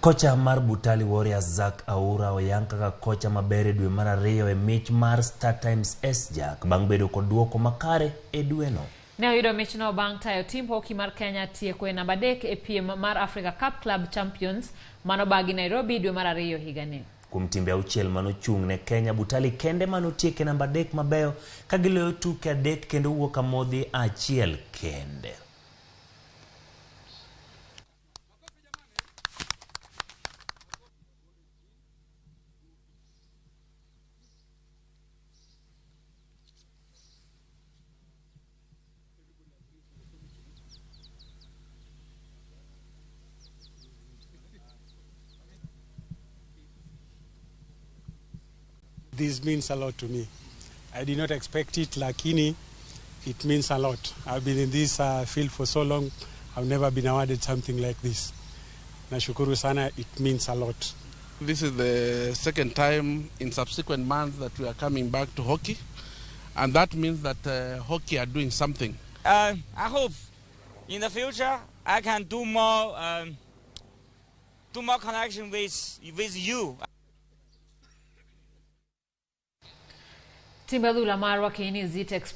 Kocha mar Butali Warriors Zack Aura oyang kaka kocha maber e dwe mar ariyo e mich mar StarTimes SJack bang' bedo kod duoko makare e dweno. Ne oyudo michno bang' tayo timb hockey mar Kenya tieko e namba 3 e piem mar Africa Cup Club Champions manobagi Nairobi dwe mar ariyo higani. Kuom timbe auchiel manochung' ne Kenya, Butali kende manotieko e namba 3 mabeyo ka giloyo tuke 3 kendo wuok amodhi achiel kende. This means a lot to me. I did not expect it, lakini it means a lot. I've been in this field for so long, I've never been awarded something like this. Nashukuru sana, it means a lot. This is the second time in subsequent months that we are coming back to hockey, and that means that hockey are doing something. I hope in the future I can do more connection with you. Timbe adhula marwa Keni Zetech.